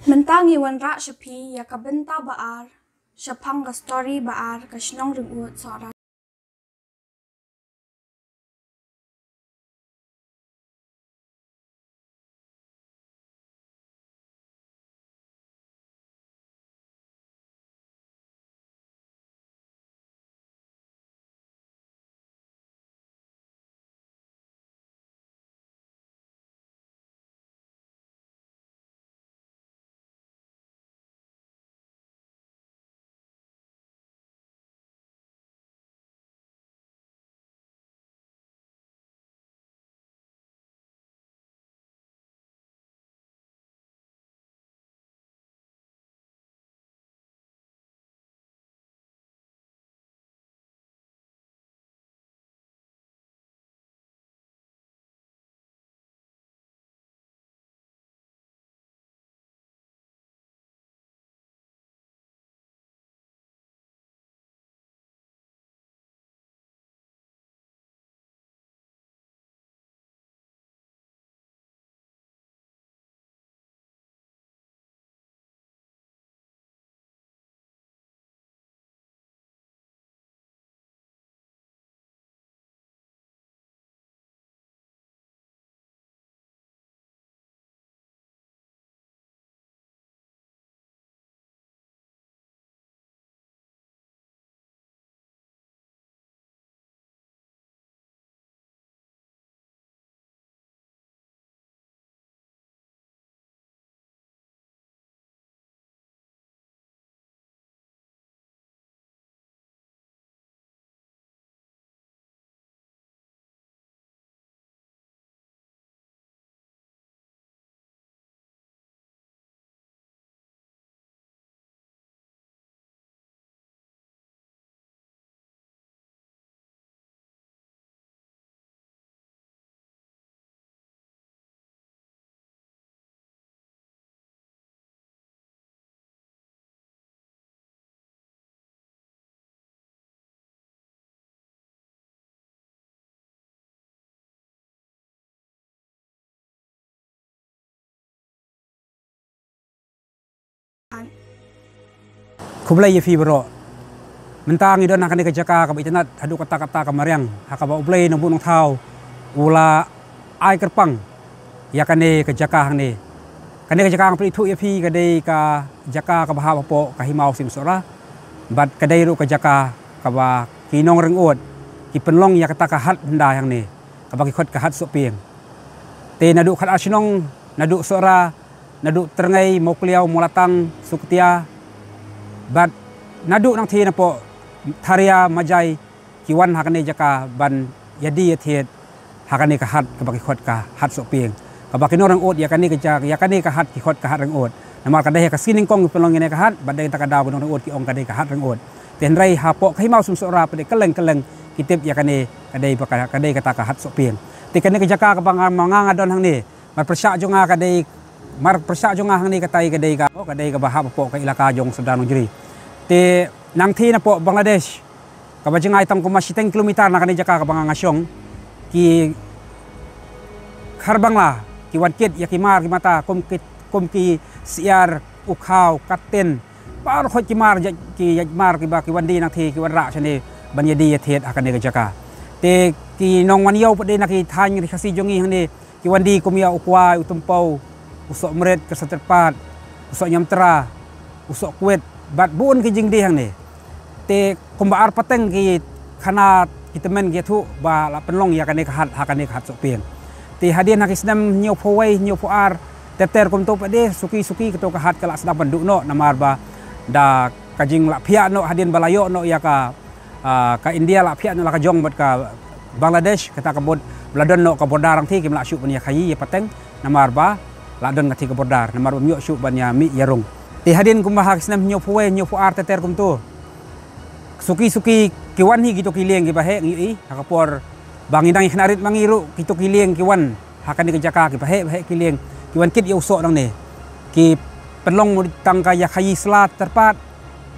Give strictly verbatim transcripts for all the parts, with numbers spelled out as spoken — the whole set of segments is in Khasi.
Mynta ngi wanrah sha phi ïa ka bynta ba ar shaphang ka story ba ar, ka shnong Ringud Sohra. Khublei ïa phi baroh. Mynta ngi don ha kane ka jaka kaba itynnad haduh katta katta ka mariang, ha kaba U Blei Nongbuh Nongthaw u la ai kyrpang ïa kane ka jaka hangne. Kane ka jaka nga pynithuh ïa phi ka dei ka jaka kaba hap hapoh ka Hima U Syiem Sohra, bad ka dei ruh ka jaka kaba ki nong Ringud ki pynlong ïa kata ka hat hyndai hangne, kaba ki khot ka Hat Sohpieng. Te naduh khatar shnong, naduh Sohra, naduh Tyrngei, Mawkliaw, Mawlatang, Suktia, bad naduh nangthie napoh Tharia, Majai, ki wan ha kane jaka ban ïadie ïathied ha kane ka hat kaba ki khot ka Hat Sohpieng. Kaba ki nong Ringud ïa kane ka ja-, ïa kane ka hat ki khot ka Hat Ringud. Namar ka dei ha ka sngi nyngkong ki pynlong ïa kane ka hat, bad dei kata ka daw ki nong Ringud ki ong ka dei ka Hat Ringud. Te hynrei hapoh ka Hima U Syiem Sohra pat dei kylleng kylleng ki tip ïa kane ka dei ba ka, ka dei kata ka Hat Sohpieng. Te kane ka jaka kaba nga, ma nga nga don hangne, mar pyrshah jong nga ka dei, mar pyrshah jong nga hangne katai ka dei ka, oh, ka dei kaba hap hapoh ka ilaka jong Sordar Nongjri. Te nangthie napoh Bangladesh, kaba jngai tang kumba shiteng kilometer na kane jaka kaba nga nga shong, ki Khar Bangla ki wan kit ïa ki mar ki mata kum ki, kum ki Syiar, Ukhaw, Katten, baroh khoit ki mar, jait, ki jait mar kiba ki wan die nangthie ki wanrah shane ban ïadie ïathied ha kane ka jaka. Te ki nong Wanïaw pat dei na ki thaiñ Ri Khasi jong ngi hangne, ki wan die kum ïa u Kwai, u Tympew, u Sohmrit, ka Sohtyrpad, u Sohniamtra, u Sohkwit, bad bun ki jingdie hangne. Te kumba ar pateng ki khana ki tymmen ki ïathuh ba la pynlong ïa kane ka hat ha kane ka Hat Sohpieng. Te hadien ha ki snem hynñiewphew wei, hynñiewphew ar, ter ter kumto pat de, suki suki kato ka hat ka la sdang ban duh noh, namar ba da ka jinglah phiah noh hadien ba la ïoh noh ïa ka, ah, ka India, lah phiah noh la ka jong bad ka Bangladesh, kata ka bor-, ba la don noh ka border nangthie kim lah shuh ban ïa khaïi ïa pateng, namar ba la don nangthie ka border, namar ba ym ïoh shuh ban ïa mih ïa rung. Te hadien kumba ha ki snem hynñiewphew wei, hynñiewphew ar ter ter kumto, suki suki ki wan hi kito ki lieng kiba heh, ngi ïohi ha ka por ba ngi dang ïa khynnah rit ma ngi ruh, kito ki lieng ki wan ha kane ka jaka, kiba heh ba heh ki lieng, ki wan kit ïa u soh nangne. Ki pynlong tang ka ïa khaïi sla tyrpad,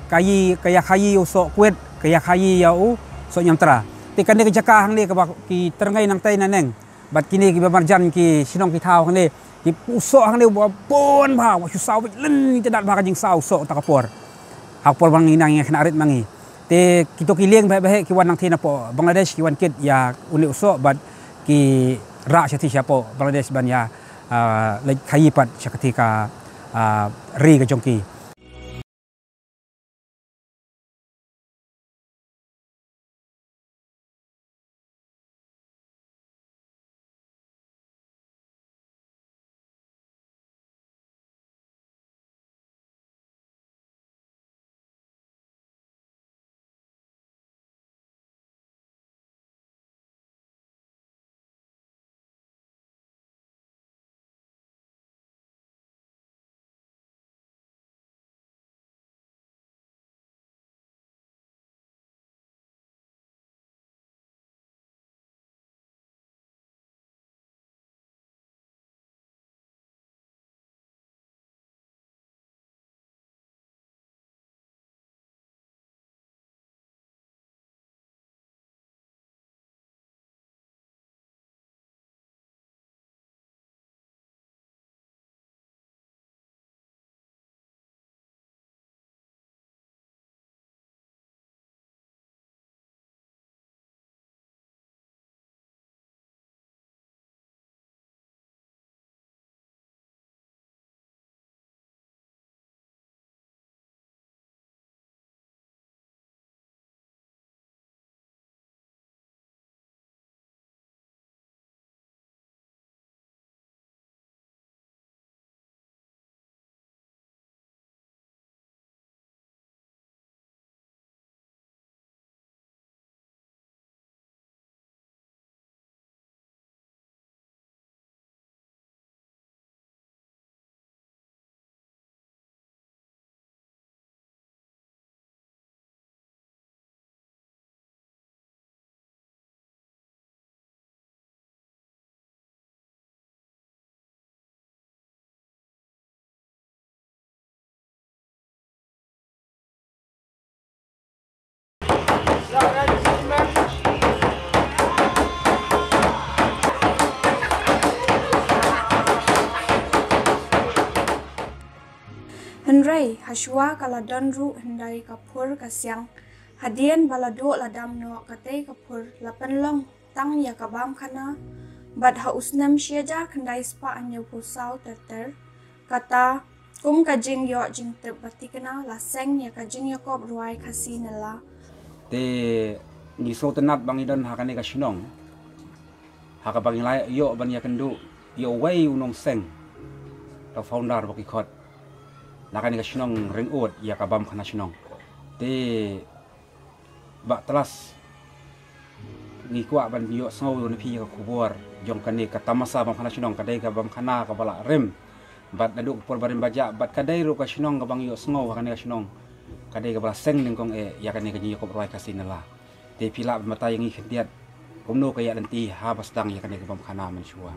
ka ïa, ka ïa khaïi u Sohkwit, ka ïa khaïi ïa u Sohniamtra. Te kane ka jaka hangne kaba ki Tyrngei nangtai naneng, Bad kine kiba marjan ki shnong ki thaw hangne, ki u soh hangne uba bun bha, uba shu saw beit lynti, te dat bha ka jingsaw soh ta ka por. Ha ka por ba ngi nang ïa khynnah rit ma ngi. Te kito ki lieng bah bah ki wan nangthie napoh Bangladesh, ki wan kit ïa une u soh bad ki rah shathie shapoh Bangladesh ban ïa, ah, leit khaïi pat sha kati ka, ah, ri ka jong ki. Hynrei, ha shuwa ka la don ruh hyndai ka phur ka siang, hadien ba la duh la dam noh katei ka phur, la pynlong tang ïa ka bam khana, bad ha u snem shi hajar khyndai spah hynñiewphew saw ter ter, kata, kum ka jingïoh jingtip ba thikna, la seng ïa ka jingïakop rwai Khasi Nala. Te ngi sngewtynnat ba ngi don ha kane ka shnong, ha kaba ngi la ïoh ban ïakynduh ïa uwei u nongseng, u founder ba ki khot, na kane ka shnong Ringud, ïa ka bam khana shnong. Te Bah Tlas, ngi kwah ban ïohsngew na phi ïa ka khubor jong kane ka tamasa bam khana shnong, ka dei ka bam khana kaba la rim. Bad naduh ka por barim bajah, bad ka dei ruh ka shnong kaba ngi ïohsngew ha kane ka shnong, ka dei kaba la seng nyngkong eh ïa kane ka jingïakop rwai Khasi Nala. Te phi lah ban batai ïa ngi khyndiat kumno ka ïaid lynti haba sdang ïa kane ka bam khana mynshuwa.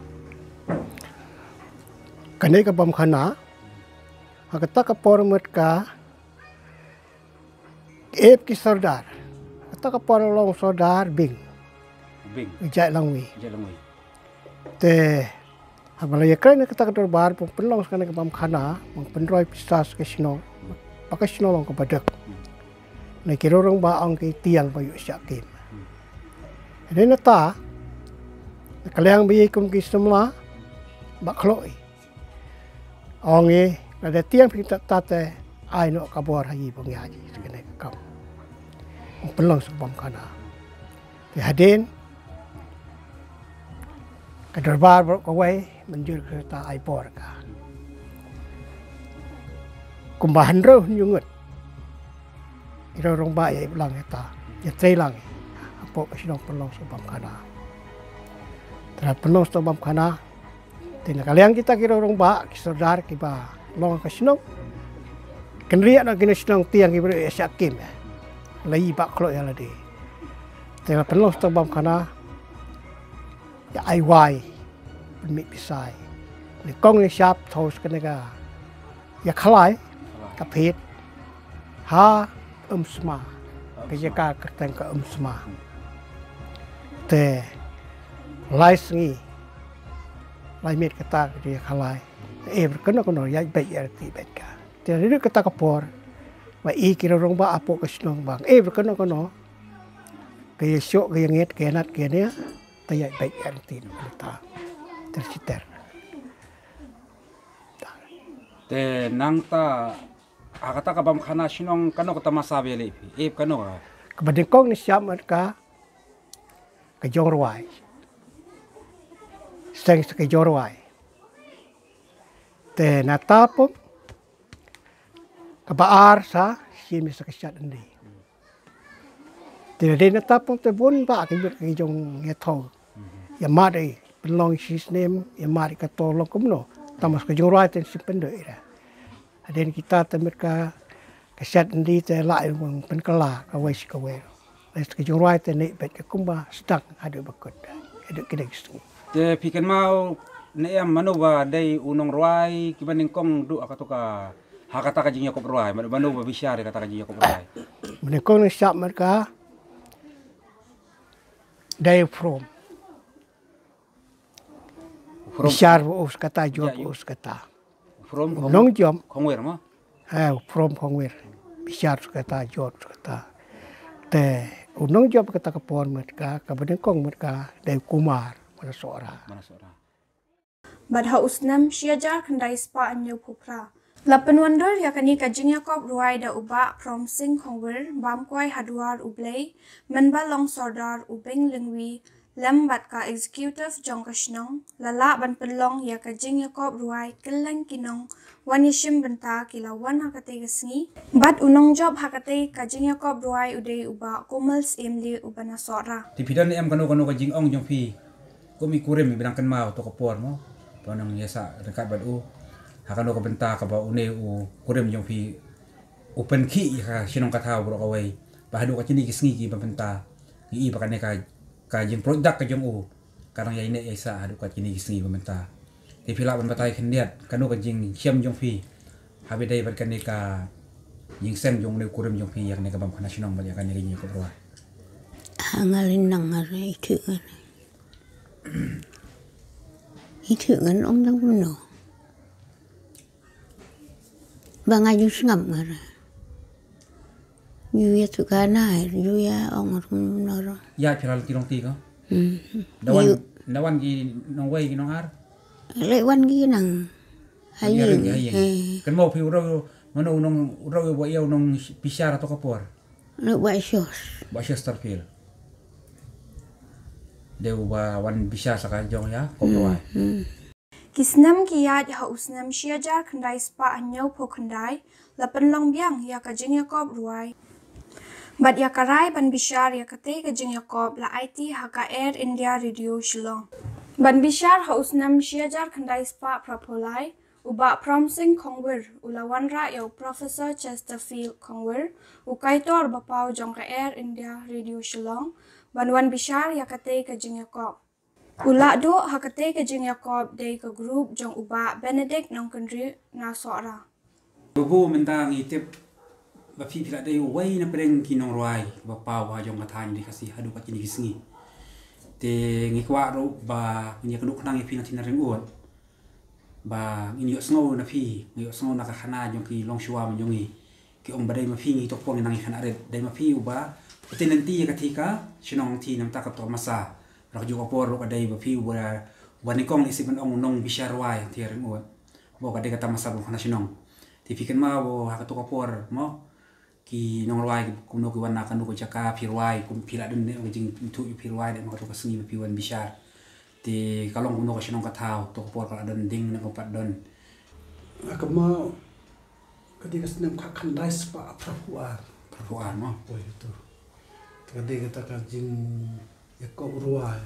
Kane ka bam khana, ha kata ka por mut ka ep ki sordar. Kata ka por long sordar Bing. Bing. Jait Langwi. Jait Langwi. Te haba la ïakren kata ka dorbar, ban pynlong sa kane ka bam khana, ban pynroi pisa sa ka shnong, ba ka shnong long kaba duk. Hmm. Na ki rong ba ong ki tiang ba ïoh shah kim. Hmm. Hynrei nata, na ka liang ba ïa kum ki samla, ba khloi. Ong i, lada tiang phi tat tat te, ai noh ka bor ha i ba ngi haji, sa kane ka kam. Ong pynlong sa bam khana. Te hadien, ka dorbar baroh kawei, mynjur ka ta ai bor ka. Kumba hynriew hynñiew ngut. Ïa rong ba ïa ip lang ïa ta. Ïa trei lang. Hapoh ka shnong pynlong sa bam khana. Te la pynlong sa bam khana. Te na ka liang kita ki rong ba, ki sordar kiba long ka shnong. Kynriah na kine shnong tiang kiba ïa shah kim. La i ba khloi ïa lade. Te la pynlong sa bam khana. Ïa ai wai. Pynmih pisa. Ni kong ni shap thaw sa kane ka. Ïa khlai. Ka phit. Ha Umsma. Ka ïa ka kyrteng ka Umsma. Te lai sngi. Lai miet kata ka dei ka lai. Ïa ba kano kano ïa beit ïa ti beit ka. Te ri kata ka por ba i ki rong ba apo ka shnong ba ïa ba kano kano ka ïa shok ka ïa nget ka ïa nat ka ïa ne. Ta ïa beit ïa ti kata. Ter siter. Te nangta ha kata ka bam khana shnong kano kata masa ba ïa leh phi ep kano ka. Ka ba ding kong ni siam ka ka jong rwai. Seng sa ka jong rwai. Te na tapung ka ba ar sa shi mi sa ka shat ndi. Te na dei na tapung te bun ba ka yut ka jong ya thong. Ya mari penlong shi snem ya mari ka to long kumno. Tamas ka jong rwai te si pendo ira. Aden kita te mit ka ka shat ndi te la pen kala ka wai shi ka wai. Lei ka jong rwai te ne bet ka kumba sdang haduh bakut haduh kideng sdang. Te phi kynmaw ne em mano ba dei u nong rwai ki ba nyngkong duh ha kata ka ha kata ka jingïakop rwai mano ba bishar ïa kata ka jingïakop rwai. Nyngkong ne shap mat ka dei from. Bishar ba us kata jop us kata. From nong jom khongwer ma. Ha from khongwer. Bishar kata jot kata. Te u nong jom kata ka por met ka ka bedeng kong met ka dei kumar mana sora. Mana sora. Bad ha u snem shi hajar khyndai spah hynñiew phew phra la pynwandur ïa kane ka jingïakop rwai da u Bah Prom Sing Khongwir bam kwai ha duar U Blei mynba long sordar u Beng Lyngwi lem bad ka executive jong ka shnong la lah ban pynlong ïa ka jingïakop rwai kylleng ki nong wan ïashim bynta ki la wan ha katei ka sngi. Bad u nongjop ha katei ka jingïakop rwai u dei u Bah Komal Syiem Lieh uba na Sohra. Te phi don em kano kano ka jingong jong phi kum i kurim i ba dang kynmaw to ka por mo ba nang ïa sah ryngkat bad u ha kano ka bynta kaba une u kurim jong phi u pynkhih ïa ka shnong ka thaw baroh kawei ba haduh ka kine ki sngi ki ba bynta ngi i ba kane ka ka jingpynlong dak ka jong u ka dang ïai neh ïai sah haduh ka kine ki sngi ba bynta. Te phi lah ban batai khyndiat kano ka jingshem jong phi haba dei bad kane ka jingseng jong une u kurim jong phi ïa kane ka bam khana shnong bad ïa kane ka jingïakop rwai. Ha nga lin nang nga re i thik ngan. I thik ngan ong dang kumno. Ba nga ju sngap nga re. Ju ïa thik ka na ju ïa ong rum kumno ro. Ïa phi la lynti lynti ko. Hmm. Da wan da wan ki nongwei ki nongar. Leh wan ki nang. Hayi. Kan mo phi u ro mano u nong u ro ba ïa u nong bishar to ka por. Leh ba shos. Ba shos tar phi. Dei uba wan bishar sa ka jong ïa ko rwai. Ki snem ki ïaid ha u snem shi hajar khyndai spah hynñiew phew khyndai la pynlong biang ïa ka jingïakop rwai bad ïa ka rai ban bishar ïa katei ka jingïakop la aiti ha ka Air India Radio Shillong. Ban bishar ha u snem shi hajar khyndai spah phra phew lai u Bah Prom Sing Khongwir u la wanrah ïa u Professor Chesterfield Khongwir u kaitor ba paw jong ka Air India Radio Shillong ban wan bishar ïa katei ka jingïakop. U la duh ha katei ka jingïakop dei ka group jong u Bah Benedict Nongkynrih na Sohra. Bubu mynta ngi tip ba phi phi la dei uwei na pdeng ki nongrwai ba paw ha jong ka thaiñ ri Khasi haduh ka kine ki sngi. Te ngi kwah ruh ba ngi ïakynduh khnang ïa phi na thina ring ut. Ba ngin ïohsngew na phi, ngin ïohsngew na ka khana jong ki longshuwa ma jong ngi. Ki ong ba dei ma phi ngi to pong nang i khan arit dei ma phi uba. Uti nanti ka thi ka shnong thi nang ta ka to masa. Rak ju ka por ka dei ba phi uba uba ni kong ni si ban ong nong bishar wai thi ring uba. Bo ka dei ka ta masa ba khana shnong. Ti phi kan ma bo ha ka to ka por mo. Ki nong rwai kumno ki wan na ka nu ka jaka phi rwai kum phi la dun ne ka jing thu phi rwai dei ma ka to ka sngi ba phi wan bishar. Ti ka long kumno ka shnong ka thaw to ka por ka la dun ding na ka pat dun. Ka ma Ka dei ka snem kha khyndai spah phra phew ar. Phra phew ar mo. Oi to. Te ka dei kata ka jingïakop rwai.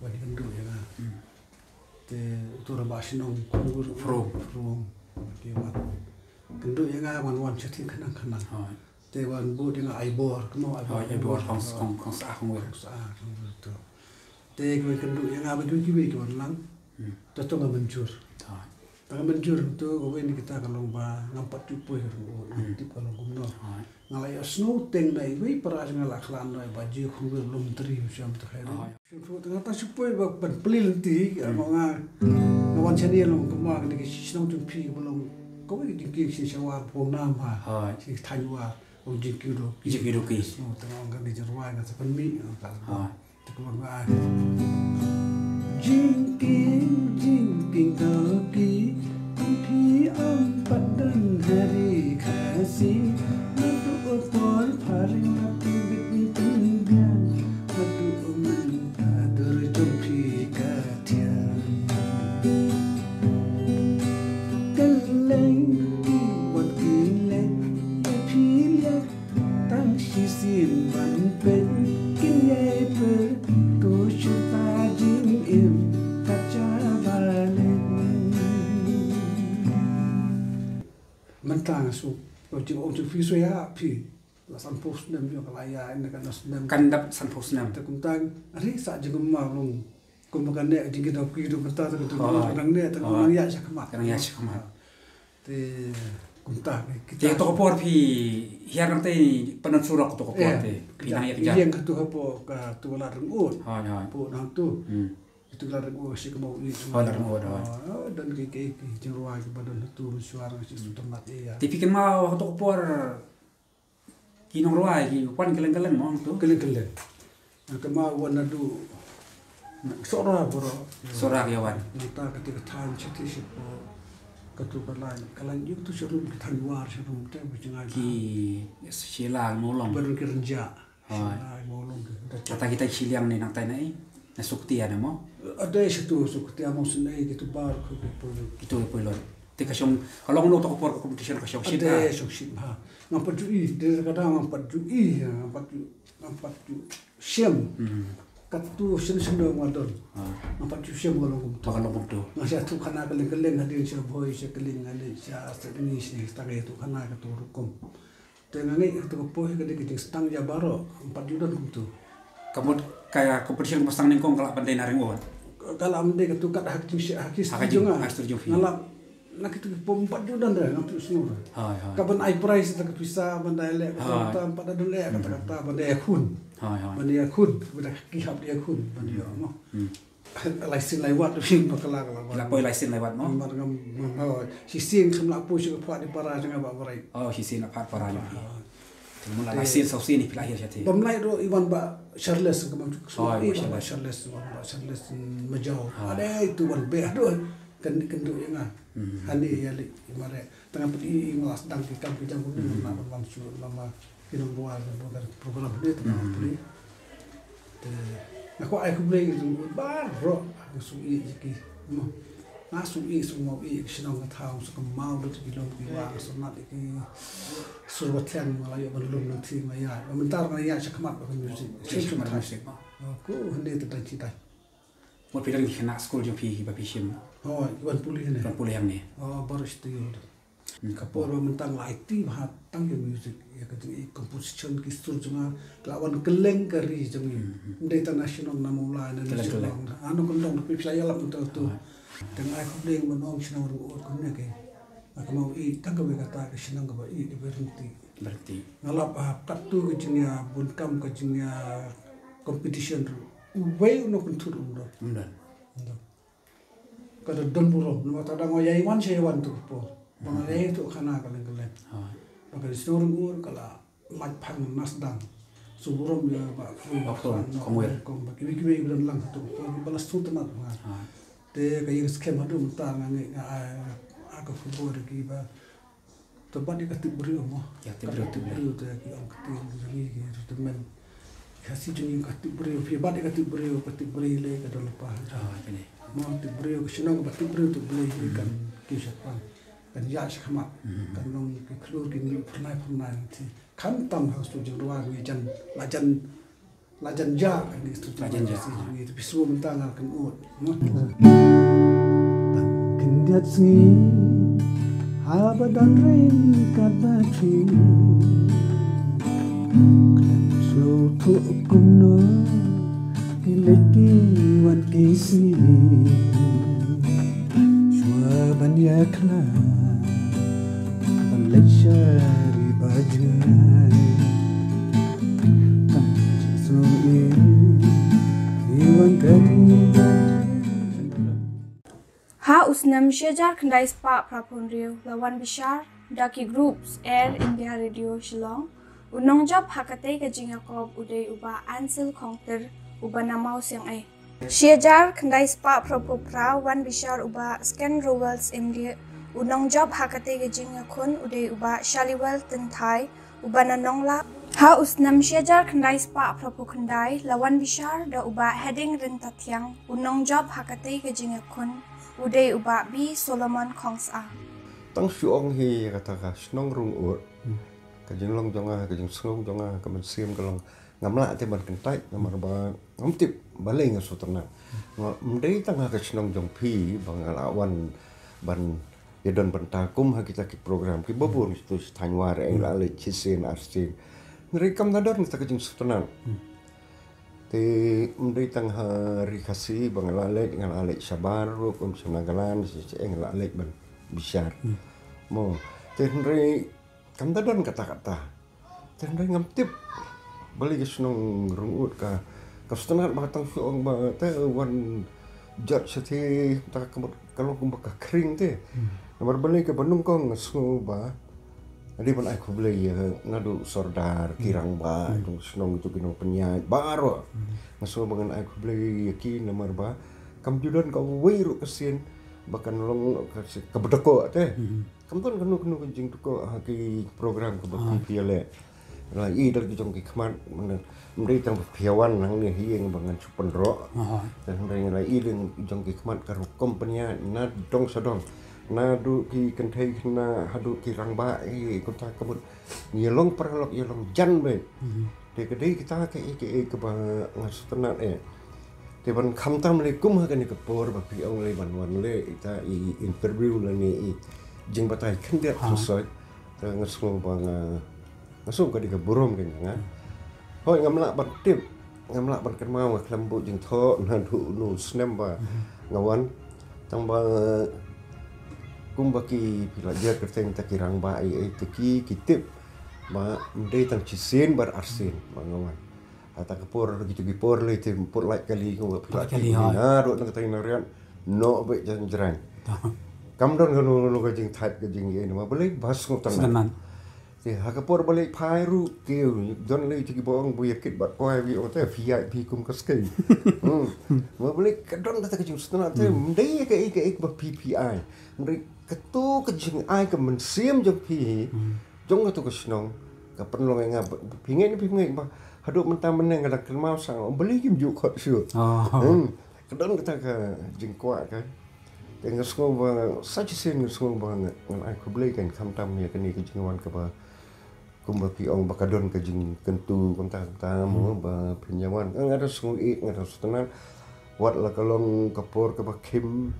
Wat ïakynduh ïa nga. Te uto u rangbah shnong Khongwir From. From. Te wat kynduh ïa nga wan wan shatei khnang khnang. Te wan bud ïa nga Aibor kno Aibor. Aibor Khong Khong Khong Sa Khongwir. Khong Sa Khongwir to. Te ki wan kynduh ïa nga ba dei kiwei ki wan lang. Te to nga mynjur. Tang mynjur tu kawei na kita ka long ba ngam pat ju poi ruh, ngam tip ka long kumno. Nga la ïohsngew teng na iwei para jong nga la khlad noh ba J. Khunwir Lomtri, shem te khlad noh. Shem tu nga ta shu poi ba ban plie lynti, nga, nga wan shane long kumba kane ka shnong jong phi ba long kawei ka jingkieng shisha War Pong Nam ha. Shi thaiñ War, ong jingkieng dohki. Jingkieng dohki. Shnong tang ong kane jingrwai nga sa pynmih, nga ta. Te kumba nga ai. Jingkieng, jingkieng dohki, phi ong pat don ha ri Khasi. Naduh u por phareng la phi bit pynbiang, naduh mynta dur jong phi ka thiang. Kylleng ki wat ki leh, phi leh tang shisien ban peit, kin ïai peit to shu ta jingim ka jaba leh. Mynta nga shu, jingong jong phi shu ïa phi. La sanphew snem ïa ka la ïa, ynda ka la snem. Kan dap sanphew snem. Te kumta, are sa jingma long. Kumba kane jingkieng dohki ruh mynta te ka dang ne, te ka nang ïa sha khmat. Ka nang ïa sha khmat. Te kumta kita. Te to ka por phi hiar nangtei, pyndonkam surok to ka por te. Phi nang ïa ka jingkieng ka tu hapoh ka tu Lad Ryngud. Hoi, hoi. Hapoh nangtu. Hmm. Itu Lad Ryngud shi ka Mawih. Hoi, Lad Ryngud, hoi. Ah, don ki, ki, ki jingrwai kiba don hatu mynshuwa nga shu sngewtynnat ïa. Te phi kynmaw ha to ka por ki nongrwai ki wan kylleng kylleng mo hangtu? Kylleng kylleng. Nga kynmaw wan naduh Sohra baroh. Sohra ki wan. Nangta kata ka thaiñ Shati Shipor. Katu ka lain, ka lain ïa katu sharum, ka thaiñ War sharum te ba jngai. Ki Shila Mawlong. Ba don ki rynjah. Hoi. Shila Mawlong ki. Kata kita shiliang ne nangtai na i. Na Suktia ne mo? Ada satu Suktia mo, sene kitu bar ko ko. Kitu ko lo. Te ka shong, ka long no to ka por ka competition ka shong shit. Ada shong shit ha. Ngam pat ju i, de ka da ngam pat ju i, ngam pat ju, ngam pat ju shem. Hmm. Katu shen shen do ngam don. Ah. Ngam pat ju shem ka long kumtu. Ka long kumtu. Nga sha tu khana kylleng kylleng, hadien sha Bhoi, sha Kylleng, hadien sha Sydney, sha ta ka tu khana ka tu rukom. Te nga ngeit katu ka poi ka dei ka jingstang ïa baroh, ngam pat ju don kumtu. Ka mut ka competition ka ba stang nyngkong ka lah ban dei na Ring Road. Ka lah ban dei katu kat ha ka jing, ha ka jing, ha ka jong nga. Ha ka jong phi. Nga lah na kitu ki pom, ngam pat ju don re, ngam pat ju sngew re. Hoi, hoi. Ka ban ai prize, kata ka pisa ban da leh, kata, hoi, kata, ngam pat da don leh, kata, hmm, kata ban da ïakhun. Hoi, hoi. Ban da ïakhun, ban da ki hap da ïakhun, ban da ïa, hmm, mo. Hmm. Lai sien lai wat phi ba ka la, ka la. La poi lai sien lai wat mo? Mar ngam, ngam, oh, shisien ngam lah poi sha ka phad para jong nga ba barit. Oh, shisien la phad para jong phi. Ah. Te mut la lai sien saw sien phi la hiar shatei. Bym lah ruh, i wan Bah Charles, ka bym, oh, i wan Bah Charles, wan Bah Charles, mm, Majaw. Ah. Ade itu wan beh ruh kan, kan duh ïa nga. Hmm. Hani ïa lei, i mare. Tang pat i, i nga la sdang ki kam ki jam kumne, hmm, nga wan wan shu lama ki nongbuh ka program ne, tang pat i. Te nga kwah ai khublei ïa ki baroh, nga sngewbha ïa ki. Nga sngewbha, sngewbha ïa ki shnong ka thaw, sngewbha ïa ki long ki wah, sngewbha ïa ki sur ba thiang, nga la ïoh ban lum nangtei, nga ïa. Mynta nga ïa sha khmat ba ka music. Sha khmat music. Ko hynne te dang ki dang. Mo phi dang ki khynnah skul jong phi kiba phi shim. Hooid, wan pule hangne. Wan pule hangne. Oh, baroh shi taïew. Hmm. Ka por ba mynta nga la aiti bha tang ïa music, ïa ka jing, ïa composition ki sur jong nga, ka la wan kylleng ka ri jong ngi. Hmm, hmm. Ym dei tang na shnong na Mawlai na, kylleng, kylleng. Shnong na, ah, nongkyndong na phi la ïalap mynta tu. Ah. Te nga ai khublei ban ong shnong Ring Road kumne ke. Nga kynmaw ïa tang kawei kata ka shnong kaba ïeit, kaba ryntih. Ryntih. Nga lap, ah, katto ka jingïa bun kam, ka jingïa competition ruh, uwei u nongpynthut um don. Um don. Um don. Ka da don burom, namar ta dang ïa wan sha ïa wan tu ka por. Ba nga ïa tu khana ka leng ka leng. Ha. Ba ka shnong Ring Road ka la lait phang na sdang. Sngewburom ïa Bah Khrum, Bah Khrum, Bah Khrum, Khongwir. Khongwir, ba kiwei kiwei ba don lang tu ka por, ba la sngewtynnat nga. Ha. Te ka ïing skhem haduh mynta nga ngeit nga ai, ai ka khubor ïa ki ba Te bad ïa ka tip briew mo. Ïa tip briew, tip briew. Te ki ong ka tip briew jong ngi ki ruh te men. Khasi jong ngi ka tip briew, phi bad ïa ka tip briew, ka tip briew lei ka don lypa. Ah, kane. Mo tip briew, ka shnong ba tip briew tip Blei, hmm, kan kiew shaphang. Kan ïaid shakhmat. Hmm. Kan long ki khlur ki mih phyrnai phyrnai te. Khamtam ha ka shnong Jingrwai ngi jan, la jan La jan ja, ngi tu la jan ja. Ngi tu phi sngewthuh mynta nga kan ut. Ban khyndiat sngi haba don ring katba phi. Khlem sngewthuh kumno ki leit ki wan ki sngi. Shuwa ban ïa Ban leit shari ba jngai. Tang jingslung ïa i wan kani. Ha u snem shi hajar khyndai spah phra phew hynriew la wan bishar da ki groups Air India Radio Shillong. U nongjop ha katei ka jingïakob u dei u Bah Ansel Khongtir, u ba na Mawsiang ei. Shi hajar khyndai spah phra phew phra wan bishar u Bah Sken Rowell Syiem Dieh, u nongjop ha katei ka jingïakhun u dei u Bah Shaliwell Tynthai, u ba na Nongla. Ha u snem shi hajar khyndai spah phra phew khyndai la wan bishar da u Bah Heding Ryntathiang, u nongjop ha katei ka jingïakhun u dei u Bah B Solomon Khongsai. Tang shu ong hi kata ka shnong Rung Ut. Ka jinglong jong nga, ka jingsngew jong nga, ka mynsiem ka long ngam lah te ban kyntait, namar ba ngam tip balei nga sngewtynnat. Nga, ym dei tang ha ka shnong jong phi ba nga la wan ban ïadon bynta kum ha kita ki program kiba bun, kita shi thaiñ War, eh, la leit shisien arsien. Hynrei kam da don kita ka jingsngewtynnat. Te ym dei tang ha ri Khasi ba nga la leit, nga la leit shabar ruh, kum sha Nagaland, sha, sha, eh, nga la leit ban bishar. Mo, te hynrei kam da don kata kata. Te hynrei ngam tip balei ka shnong Rung Ut ka, ka sngewtynnat ba tang shu ong ba te wan jot shatei, ta ka mut ka long kumba ka khring te. Namar balei kaba nyngkong nga sngew ba nga dei ban ai khublei ïa naduh sordar, ki rangbah jong shnong, itu ki nongpynïaid baroh. Nga sngew ba ngan ai khublei ïa ki namar ba kam ju don kawei ruh ka sien ba kan long ka sien kaba dkoh te. Kam don kano kano ka jingdkoh ha ki program kaba phi phi ïaleh. La i da la ki jong ki khmat, mynta ym dei tang ba phi wan hangne hi ïa ba ngan shu pynroh. Te hynrei la i da la ki jong ki khmat ka rukom pynïaid na dong sha dong, naduh ki kynthei khynnah haduh ki rangbah, eh, kumta ka mut ïa long paralok, ïa long jan beit. Te ka dei kita kaei kaei kaba nga sngewtynnat eh. Te ban khamtam lei kum ha kane ka por ba phi ong lei ban wan leh ita i interview lane i jingbatai khyndiat khynsoit. Te nga sngew ba nga, nga sngew ka dei ka burom ka jong nga. Hooid ngam lah ban tip, ngam lah ban kynmaw, nga khlem buh jingthoh naduh u snem ba nga wan. Tang ba kumba ki phi la jer kyrteng ta ki rangbah ei ei te ki, ki tip ba ym dei tang shisien bad arsien ba nga wan. Ata ka por, kito ki por lei te put lait kali, kumba phi la tip na ruh na kata na riat noh beit jan jrang. Kam don kano kano ka jingthait ka jingïeit namar balei ba sngewtynnat. Te ha ka por balei phai ruh kiew, don lei ïa ki ba ong ba ïa kit bad kwai, wi ong te phi ïaid phi kum ka skei. Namar balei ka don kata ka jingsngewtynnat te ym dei kaei kaei ba phi phi ai. Ym dei kato ka jingai ka mynsiem jong phi, jong kato ka shnong ka pynlong ïa nga ba phi ngeit ne phi ngeit ba haduh mynta mynne nga dang kynmaw sa, balei kim ju khot shuh. Ka don kata ka jingkwah ka. Te nga sngew ba sa shisien nga sngew ba ngan ai khublei kan khamtam ïa kane ka jingwan kaba kumba phi ong ba ka don ka jingkyntu kumta kumta mo ba phin ïa wan. Nga da sngew ïeit, nga da sngewtynnat. Wat la ka long ka por kaba khim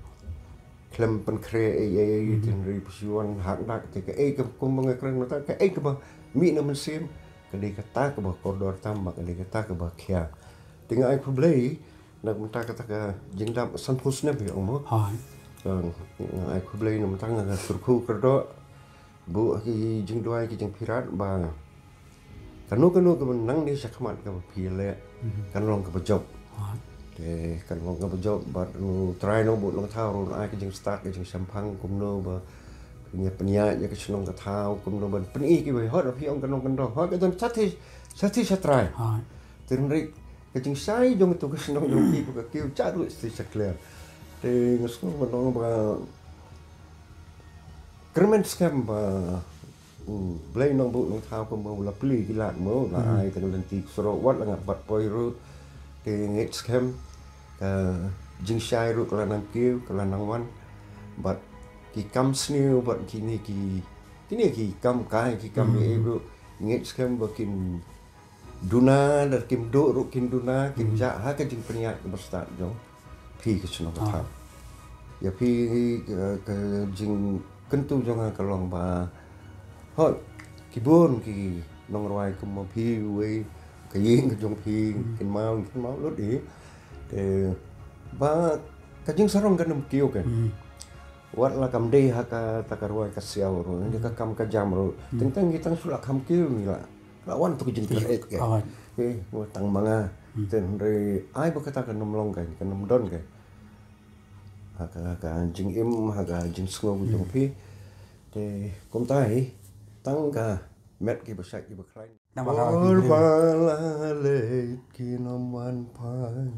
khlem pynkhreh ei ei, te hynrei phi shu wan hak dak te kaei ka kumba nga kren mynta kaei kaba mih na mynsiem ka dei kata kaba kordor tam, ba ka dei kata kaba khia. Te nga ai khublei na mynta kata ka jingdap sanphew snem hi ong mo. Nga ai khublei na mynta nga kyrkhu kyrdoh buh ki jingduwai ki jingpyrkhat ba kano kano kaba nangne shakhmat kaba phi leh kan long kaba jop. Te kan long kaba jop bad U Trai Nongbuh Nongthaw ruh un ai ka jingstad ka jingshemphang kumno ba phin ïa pynïaid ïa ka shnong ka thaw kumno ban pyni kiwei, hooid phi ong ka nongkyndong, hooid ka don shatei shatei sha trai. Te hynrei ka jingshai jong ito ka shnong jong phi ba ka kiew sha ruh shatei sha kliar. Te nga sngew ba long ba kyrmen skhem ba U Blei Nongbuh Nongthaw kumba u la plie ki lad mo, la ai tang lynti surok wat la ngat bat poi ruh. Te ngeit skhem ka jingshai ruh ka la nang kiew ka la nang wan bad ki kam sniew bad kine ki, kine ki kam kai ki kam ei ei ruh ngeit skhem ba kin duna, da kim duh ruh kin duna, kin jah ha ka jingpynïaid kaba stad jong phi ka shnong ka thaw. Ïa phi ka, ka jingkyntu jong nga ka long ba hooid ki bun ki nongrwai kumba phi wei ka ïing ka jong phi kin maw kin maw lut i. Te ba ka jingsarong kan ym kiew kan. Wat la kam dei ha kata ka rwai ka siaw ruh, ngi ka kam ka jam ruh. Teng teng ngi tang shu la kham kiew ngi la. La wan tu ka jingkyrek ke. Awan. Eh, ngi tang ma nga. Ten re ai ba kata ka num long ka, ka num don ka. Ha ka, ka jingim, ha ka jingsngew jong phi. Te kumta hi, tang ka met ki ba shait ki ba khlaiñ. Namar ha ki Por briew. Ba la leit ki num wan phai.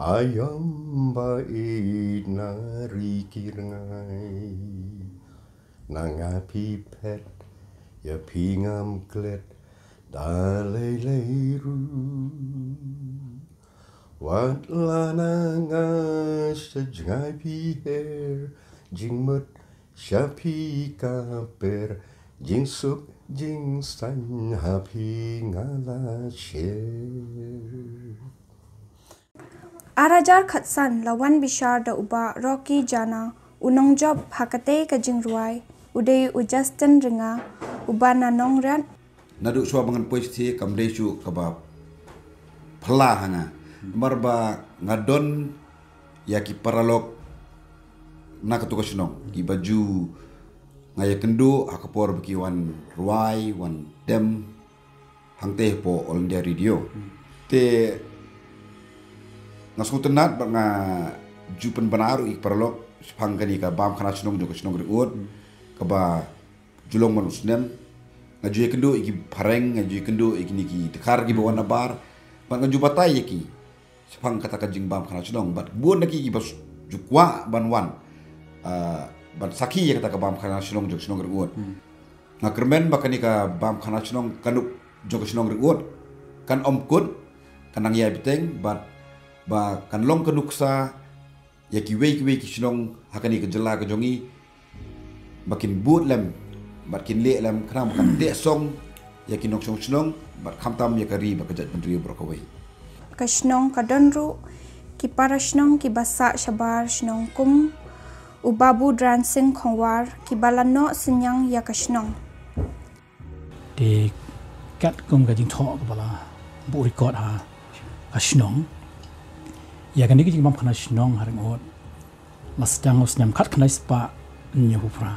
Aïom ba ïeit na ri ki rngai. Na nga phi phet, ïa phi ngam klet, da lei lei ruh. Wat la na nga sha jngai phi her, jingmut sha phi ka per, jingsuk jingsaiñ ha phi nga la sher. Ar hajar khatsan la wan bishar da u Bah Rocky Jana, u nongjop ha katei ka jingrwai, u dei u Justin Ringa, uba na Nongriat. Naduh shuwa ba ngan poi shatei kam dei shuh kaba phylla ha nga. Namar ba nga don ïa ki paralok na katu ka shnong, kiba ju nga ïakynduh ha ka por ba ki wan rwai, wan dem hangtei hapoh All India Radio. Te nga sngewtynnat bad nga ju pynbna ruh ïa ki paralok shaphang kane ka bam khana shnong jong ka shnong Ri Ud, kaba ju long man u snem. Nga ju ïakynduh ïa ki phareng, nga ju ïakynduh ïa kine ki dkhar kiba wan nabar. Bad nga ju batai ïa ki shaphang kata ka jingbam khana shnong, bad bun na ki kiba ju kwah ban wan, ah, ban sakhi ïa kata ka bam khana shnong jong ka shnong Ri Ud. Nga kyrmen ba kane ka bam khana shnong ka nuk jong ka shnong Ri Ud kan ym kut, kan nang ïai bteng, bad ba kan long ka nuksa ïa kiwei kiwei ki shnong ha kane ka jylla ka jong ngi, ba kin bud lem bad kin leh lem, khnang ba kan teh song ïa ki nongshong shnong bad khamtam ïa ka ri bad ka jaitbynriew baroh kawei. Ka shnong ka don ruh ki para shnong kiba sah shabar shnong kum u Babu Dran Singh Khongwar, kiba la noh synñiang ïa ka shnong. Te katkum ka jingthoh kaba la buh record ha ka shnong, ïa kane ka jingbam khana shnong ha Ri Ud la sdang ha u snem khatkhyndai spah hynñiewphew phra.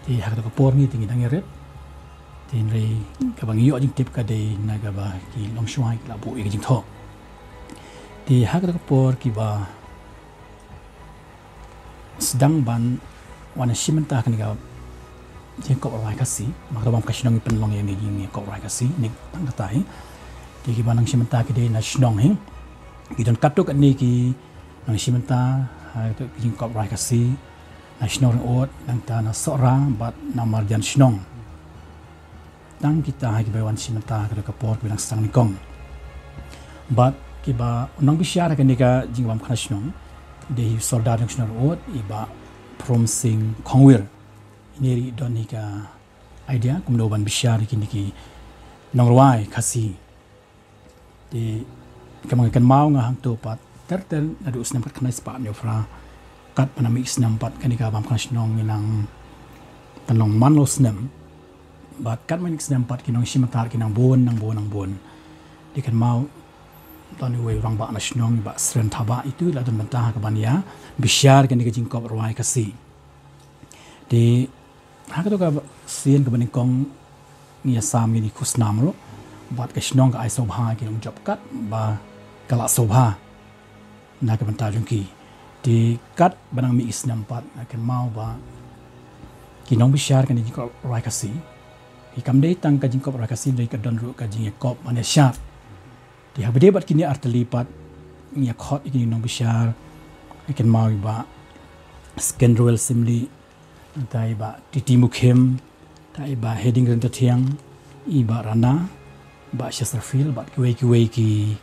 Te ha kata ka por ngi te ngi dang ïarit. Te hynrei kaba ngi ïoh jingtip ka dei na kaba ki longshuwa ki la buh ïa ka jingthoh. Te ha kata ka por kiba sdang ban wan shim bynta kane ka jingkop rwai Khasi, ma ka bam ka shnong ngi pynlong ïa ngi jingkop rwai Khasi ne tang katai. Te kiba nang shim bynta ki dei na shnong hi. Ki don katto katne ki nang shim bynta ha ka jingkop rwai Khasi, na shnong Ri Ud, nangta na Sohra bad na marjan shnong. Tang kita ha kiba wan shim bynta ha ka por kiba dang sdang nyngkong. Bad kiba nang bishar ha kane ka jingbam khana shnong, dei hi u sordar jong shnong Ri Ud, i Bah Prom Singh Khongwir. Ine ruh i don hi ka idea kumno ban bishar ïa kine ki nongrwai Khasi. Te kaba nga kynmaw nga hangto pat ter ter naduh u snem khatkhyndai spah hynñiewphew phra, kat ba na mih snem pat kane ka bam khana shnong ngi nang pynlong man la u snem. Bad kat ba na mih snem pat ki nongshim bynta ki nang bun, nang bun, nang bun. Te kynmaw don uwei u rangbah na shnong, Bah Sren Thabah, itu i la don bynta ha kaban ïa bishar kane ka jingkop rwai Khasi. Te ha kato ka sien kaba nyngkong ngi ïasam ïa kine ki khusnam ruh, bad ka shnong ka ai sngewbha ïa ki nongjop kat ba ka la sngewbha na ka bynta jong ki. Te kat ba nang mih ki snem pat nga kynmaw ba ki nongbishar kane ka jingkop rwai Khasi, ki kam dei tang ka jingkop rwai Khasi, dei ka don ruh ka jingïakop ban ïashad. Te haba dei bad kine artylli pat ngi ïakhot ïa kine ki nongbishar, nga kynmaw i Bah Skenruel Syiemlieh, nangta i Bah Titi Mukhim, nangta i Bah Heding Ryntathiang, i Bah Rana, Bah Chesterfield bad kiwei kiwei ki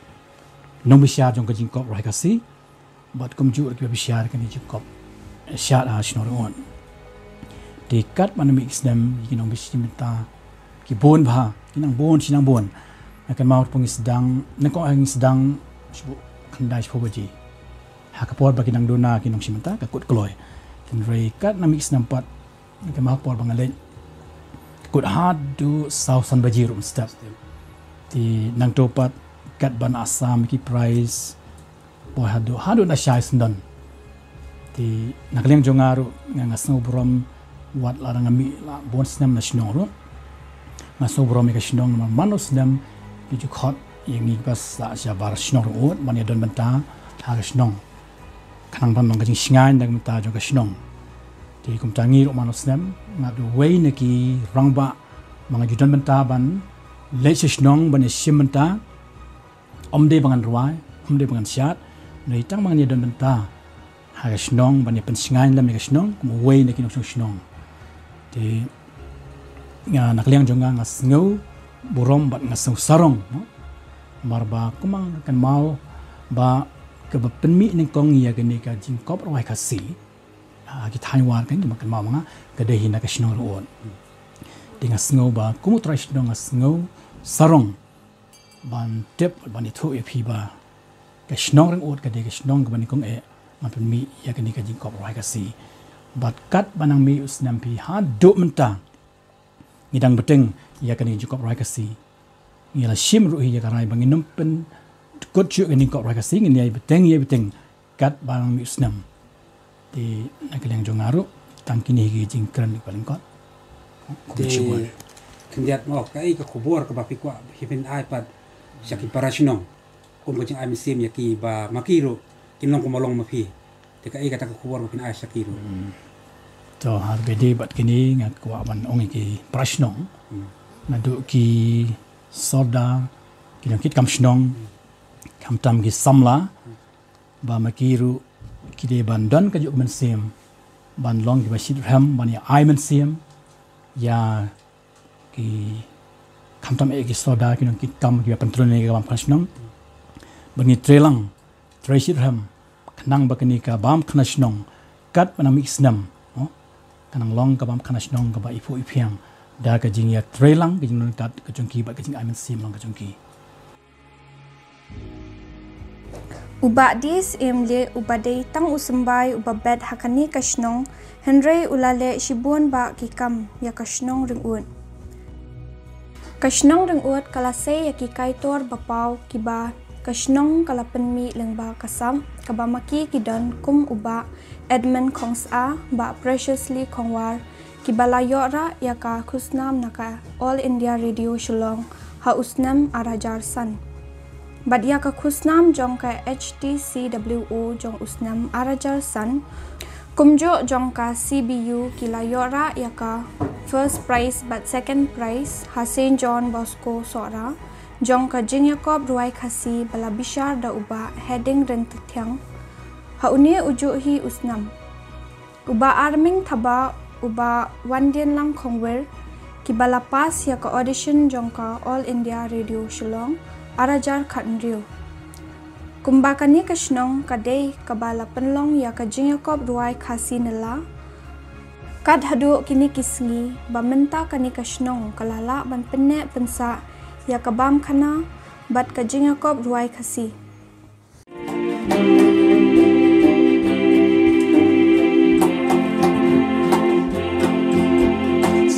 nongbishar jong ka jingkop rwai Khasi. Bad kumjuh ruh kiba bishar kane ka jingkop shad ha shnong Ri Ud. Te kat ba na mih ki snem ïa ki nongbishar mynta ki bun bha, ki nang bun shi nang bun. Nga kynmaw ruh ngi sdang, nyngkong ngi sdang shibun khyndai shiphew baje. Ha ka por ba ki nang duna ki nongshim bynta ka kut kloi. Hynrei kat na mih ki snem pat, nga kynmaw ha ka por ba nga leit, kut haduh saw san baje ruh mynstep. Te nangto pat kat ban ïasam ïa ki prize, poi haduh, haduh na shai syndon. Te na ka liang jong nga ruh nga, nga sngew burom wat la nga mih la bun snem na shnong ruh. Nga sngew burom ïa ka shnong namar man u snem ki ju khot ïa ngi ba sa sha bar shnong ruh ban ïa don bynta ha ka shnong. Khnang ban long ka jingshngaiñ da ka bynta jong ka shnong. Te kumta ngi ruh man u snem nga dei uwei na ki rangbah ba nga ju don bynta ban leit sha shnong ban ïa shim bynta. Ym dei ba ngan rwai, ym dei ba ngan shad, ngi tang ba ngan ïa don bynta ha ka shnong ban ïa pynshngaiñ lem ïa ka shnong kum uwei na ki nongshong shnong. Te nga na ka liang jong nga nga sngew burom bad nga sngew sarong, no? Namar ba kumba nga kynmaw ba kaba pynmih nyngkong ïa kane ka jingkop rwai Khasi ha ki thaiñ War, kane ba kynmaw ma nga ka dei hi na ka shnong Riewut. Te nga sngew ba kum u trai shnong nga sngew sarong ban tip, ban ïathuh ïa phi ba ka shnong Riewut ka dei ka shnong kaba nyngkong eh ban pynmih ïa kane ka jingkop rwai Khasi. Bad katba nang mih u snem phi haduh mynta ngi dang bteng ïa kane ka jingkop rwai Khasi. Ngi la shim ruh hi ïa ka rai ba ngin ym pynkut shuh kane ka jingkop rwai Khasi, ngin ïai bteng, ïai bteng katba nang mih u snem. Te na ka liang jong nga ruh tang kine hi ki jingkren kiba lyngkot. Te khyndiat mo, kaei ka khubor kaba phi kwah phin ai pat sha ki para shnong kum ka jingai mynsiem ïa ki ba ma ki ruh kin long kumba long ma phi? Te kaei kata ka khubor ba phin ai sha ki ruh? To, ha kaba ïadei bad kine nga kwah ban ong ïa ki para shnong, naduh ki sordar, ki nongkitkam shnong, khamtam ki samla, ba ma ki ruh ki dei ban don kajuh ka mynsiem ban long kiba shitrhem ban ïa ai mynsiem ïa ki, khamtam eh ki sordar, ki nongkitkam kiba pyntreikam ïa ka bam khana shnong, ba ngin trei lang, trei shitrhem khnang ba kane ka bam khana shnong katba nang mih u snem, no, kan nang long ka bam khana shnong kaba iphuh iphiang da ka jingïatrei lang, ka jingdon kat ka jong ki bad ka jingai mynsiem lang ka jong ki. U Bah D. Syiemlieh uba dei tang u symbai uba bet ha kane ka shnong, hynrei u la leh shibun bah ki kam ïa ka shnong Riewut. Ka shnong Riewut ka la sei ïa ki kaitor ba paw kiba ka shnong ka la pynmih lyngba ka sap kaba ma ki ki don kum u Bah Edmund Khongsah, Bah Preciously Khongwar, kiba la ïoh rah ïa ka khusnam na ka All India Radio Shillong ha u snem ar hajar san. Bad ïa ka khusnam jong ka H T C W O jong u snem ar hajar san, kumjuh jong ka C B U, ki la ïoh rah ïa ka first prize bad second prize ha Saint John Bosco Sohra jong ka jingïakop rwai Khasi ba la bishar da u Bah Heading Ryntathiang ha une u juh hi u snem. U Bah Arming Thabah, u Bah Wandienlang Khongwir, kiba la pass ïa ka audition jong ka All India Radio Shillong ar hajar khathynriew. Kumba kane ka shnong ka dei kaba la pynlong ïa ka jingïakop rwai Khasi nylla, kat haduh kine ki sngi ba mynta kane ka shnong ka la lah ban pynneh pynsah ïa ka bam khana bad ka jingïakop rwai Khasi.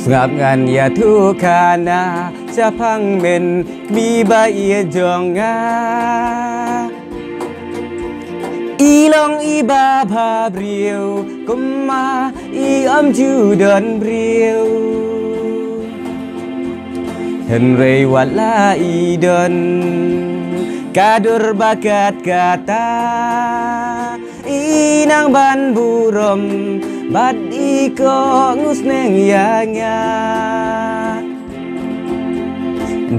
Sngap ngan ïathuh khana shaphang mynmiet ba ïeit jong nga. I long iba bhabriew kumba i ym ju don briew. Hynrei wat la i don ka dur ba kat kata, i nang ban burom bad i kohnguh sneng ïa nga.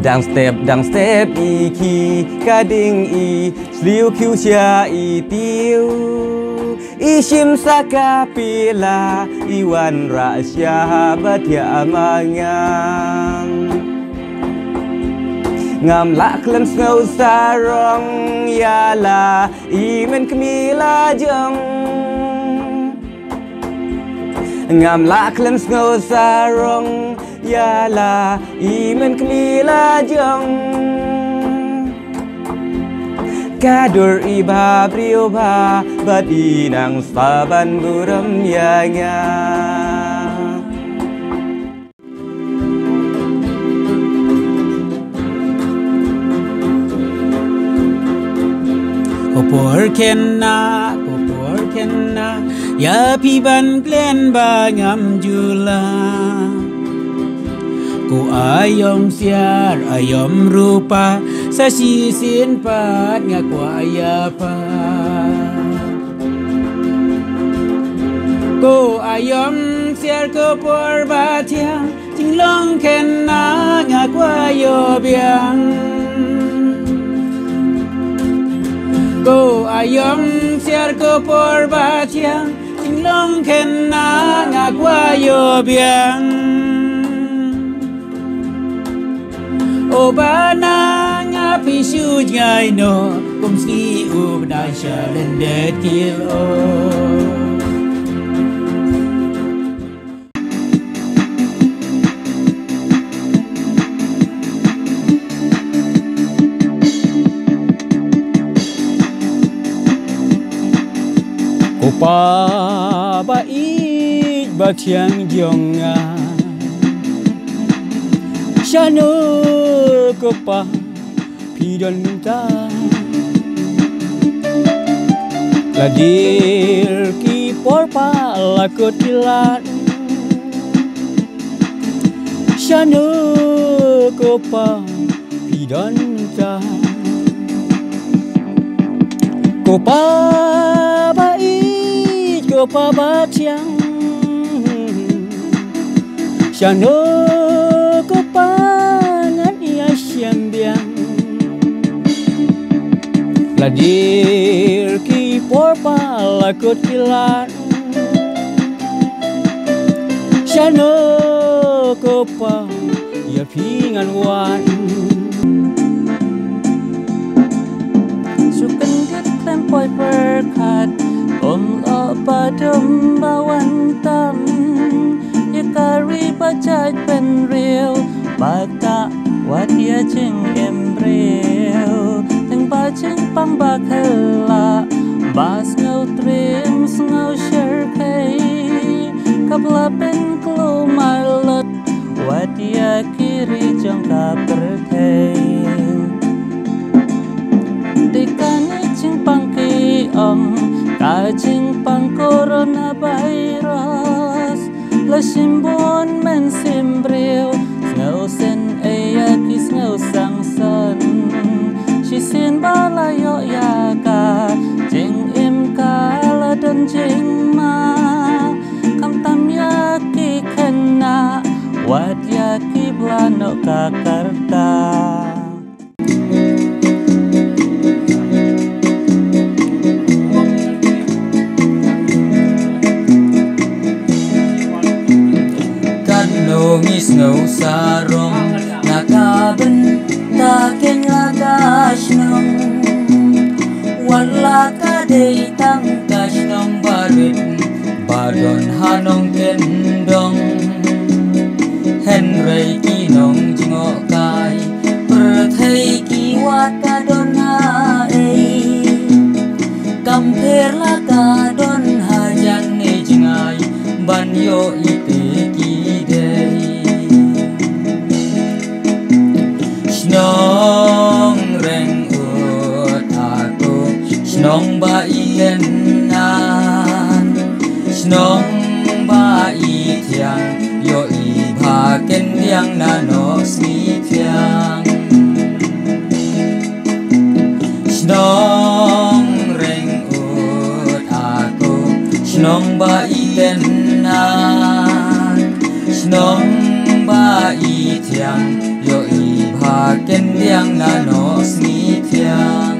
Dang step, dang step i khie ka ding, i shliew khiew sha i tiew. I shim sa ka pila, i wanrah sha ba thiah ma nga. Ngam lah khlem sngew sarong ïa la i mynkhmih la jong. Ngam lah khlem sngew sarong ïa la i mynkhmih la jong. Ka dur iba briew bha bad i nang sa ban burom ïa nga. Ko por khynnah, ko por khynnah, Ïa phi ban klet ba ngam ju lah. Ko aïom siar aïom rupa, sa shisien pat nga kwah ïa pha. Ko aïom siar ko por ba thiang, jinglong khynnah nga kwah ïoh biang. Ko aïom siar ko por ba thiang, jinglong khynnah nga kwah ïoh biang. O ba na nga phi shu jngai noh, kum sngi u bnai sha lyndet kil o. Ko Pa ba ïeit ba thiang jong nga, shano ko Pa phi don mynta? La dier ki por Pa la kut ki lad, shano ko Pa phi don mynta? Ko Pa ba ïeit, ko Pa ba thiang, shano ko Pa ngan ïa shem biang? La dier ki por Pa la kut ki lad, shano ko Pa ïa phi ngan wad? Shu kyndit khlem poi pyrkhat, ym lah ba dum ba wan tam. Ïa ka ri ba jait bynriew, ba kah wat ïa jingim briew. Tang ba jingpang ba khlaiñ, ba sngew triem sngew shyrkhei. Ka Blei pynkloi mar lut, wat ïa ki ri jong ka pyrthei. Dei kane jingpang ki ong, ka jingpang coronavirus. La shim bun mynsiem briew, sngew sngewsih ïa ki sngew sangsan. Shisien ba la ïoh ïa ka, jingim ka la don jingma. Khamtam ïa ki khynnah, wat ïa ki ba la noh ka karta. Katno ngi sngew sarong na ka bynta keiñ la ka shnong. Wat la ka dei tang ka shnong barit ba don ha nongkyndong. Hynrei ki nongjngohkai pyrthei ki wad ka don haei. Kam pher la ka don hajan ne jngai ban ïoh ite ki dei. Shnong Ryngut a ko shnong ba i kynnan, shnong ba i thiang, ïoh i bha kyndiang na noh sngi thiang. Shnong Ryngut a ko shnong ba i kynnan, shnong ba i thiang, ïoh i bha kyndiang na noh sngi thiang.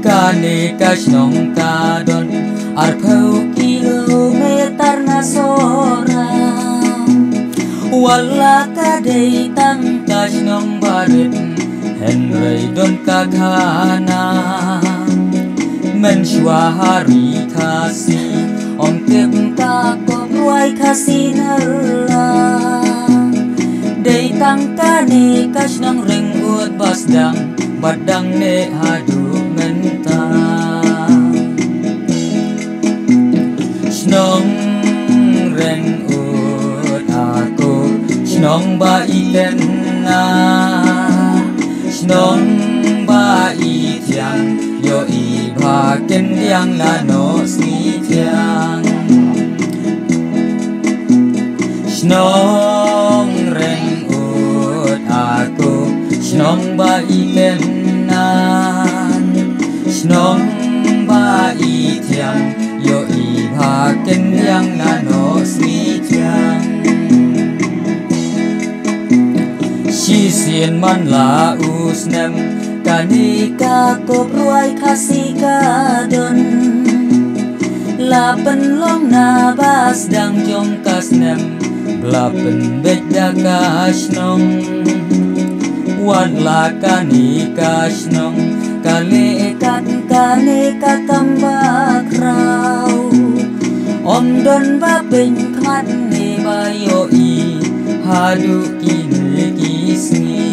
Kane ka shnong ka don arphew kilometer na Sohra. Wat la ka dei tang ka shnong barit, hynrei don ka khana. Mynshuwa ha ri Khasi, ym tip ka pop rwai Khasi ne la. Dei tang kane ka shnong Ryngut ba sdang, ba dang ne haduh mynta. Shnong Ryngut a ko shnong ba i kynnan, shnong ba i thiang, ïoh i bha Kin diang na no sngi thiang. Shnong Reng Ut aku, shnong ba i ken nan, shnong ba i thiang, yo i ba kin diang na no sngi thiang. Shisien man la u snem, kane ka kop rwai Khasi ka don. La pynlong na ba sdang jong ka snem, la pynbeit da ka shnong. Wat la kane ka shnong, ka leh kat kane ka kam ba khraw. Ym don ba pynkhmat ne ba ïohi, haduh kine ki sngi.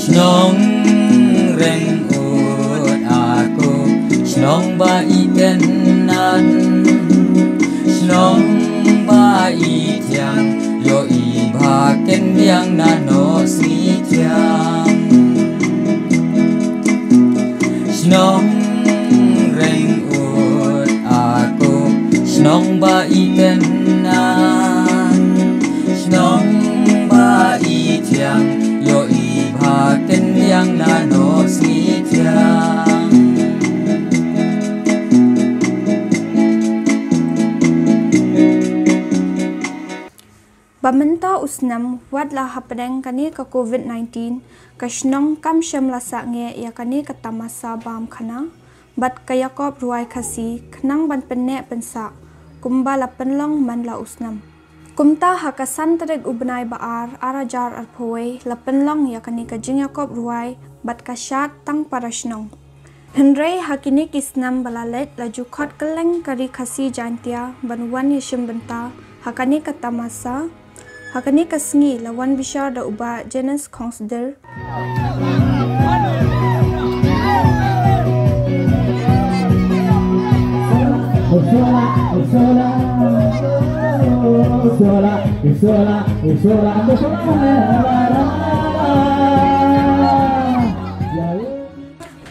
Shnong Reng Ut aku, shnong ba i ken nan, shnong ba i thiang, yo i ba ken diang na no sngi thiang. Shnong Reng Ut aku, shnong ba i ken nan, shnong ba i thiang, yo i ba ken diang na no sngi thiang. Ba mynta u snem, wat la hapdeng kane ka covid nineteen, ka shnong kam shym la sangeh ïa kane ka tamasa bam khana bad ka ïakop rwai Khasi, khnang ban pynneh pynsah kumba la pynlong man la u snem. Kumta ha ka san tarik u bnai ba ar, ar hajar arphew wei, la pynlong ïa kane ka jingïakop rwai bad ka shad tang para shnong. Hynrei ha kine ki snem ba la leit, la ju khot kylleng ka Ri Khasi Jaiñtia ban wan ïashim bynta ha kane ka tamasa. Ha kane ka sngi la wan bishar da u Bah Janus Khongsdir.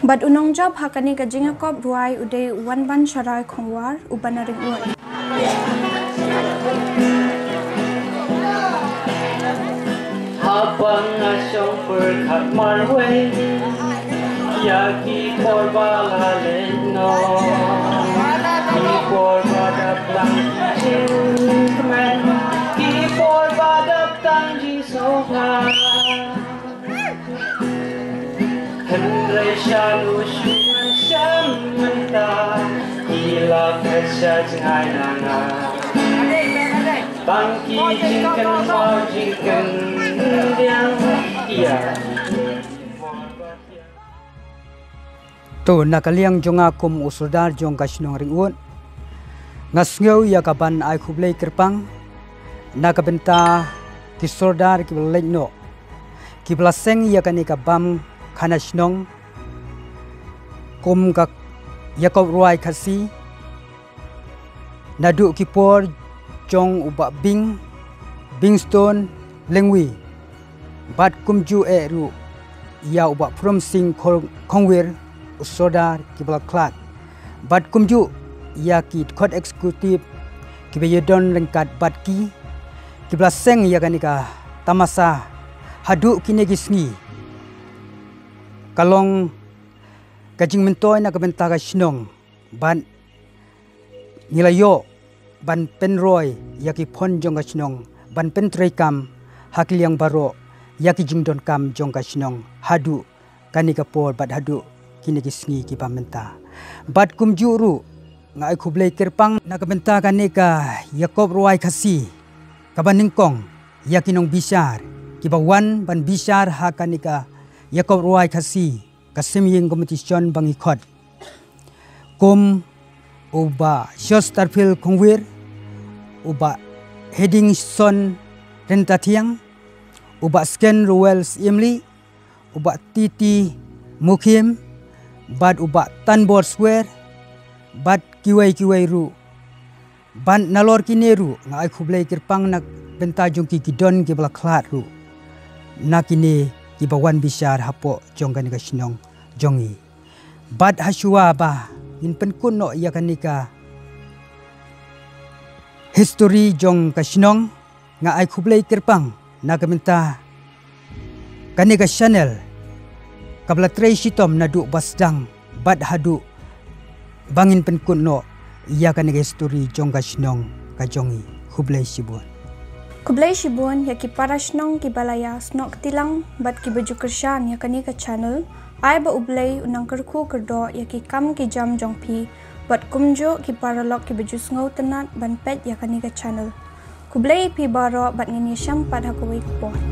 Bad u nongjop ha kane ka jingïakop rwai u dei u Wanban Sharai Khongwar, uba na Ring Ut. Haba nga shong pyrkhat marwei ïa ki por ba la leit noh, ki por ba dap tang jingsngewkmen, ki por ba dap tang jingsngewbha. Hynrei shano shuh ngan shem mynta, ki la phet sha jngai na nga. Tang ki jingkynmaw jingkyndiang ïa. To, na ka liang jong nga kum u sordar jong ka shnong Ring Ut, nga sngew ïa ka ban ai khublei kyrpang na ka bynta ki sordar kiba la leit noh, kiba la seng ïa kane ka bam khana shnong kum ka ïakop rwai Khasi, naduh ki por jong u Bah Bing, Bingstone Lyngwi, bad kumjuh eh ruh ïa u Bah Phrom Sing Khor-, Khongwir, u sordar kiba la khlad, bad kumjuh ïa ki dkhot executive kiba ïadon ryngkat bad ki, kiba la seng ïa kane ka tamasa haduh kine ki sngi. Ka long ka jingmyntoi na ka bynta ka shnong, bad ngi la ïoh ban pynroi ïa ki phon jong ka shnong, ban pyntreikam ha ki liang baroh ïa ki jingdonkam jong ka shnong haduh kane ka por bad haduh kine ki sngi kiba mynta. Bad kumjuh ruh nga ai khublei kyrpang na ka bynta kane ka ïakop rwai Khasi kaba nyngkong ïa ki nongbishar kiba wan ban bishar ha kane ka ïakop rwai Khasi, ka Sim Ïing Competition ba ngi khot, kum u Bah Shosterfield Khongwir, u Bah Headingson Ryntathiang, u Bah Sken Ruel Syiemlieh, u Bah Titi Mukhim, bad u Bah Tanbor Swer, bad kiwei kiwei ruh. Bad nalor kine ruh nga ai khublei kyrpang na bynta jong ki ki don kiba la khlad ruh, na kine kiba wan bishar hapoh jong kane ka shnong. jong i. Bad hashwa ba ngin pynkut noh ïa kane ka history jong ka shnong, nga ai khublei kyrpang na ka bynta kane ka channel kaba la trei shitom naduh ba sdang bad haduh ba ngin pynkut noh ïa kane ka history jong ka shnong ka jong i. Khublei shibun. Khublei shibun ïa ki para shnong kiba la ïa snoh kti lang bad kiba ju kyrshan ïa kane ka channel. Ai ba U Blei un nang kyrkhu kyrdoh ïa ki kam ki jam jong phi bad kumjuh ki paralok kiba ju sngewtynnat ban peit ïa kane ka channel. Khublei phi baroh bad ngin ïashem pat ha kawei ka por.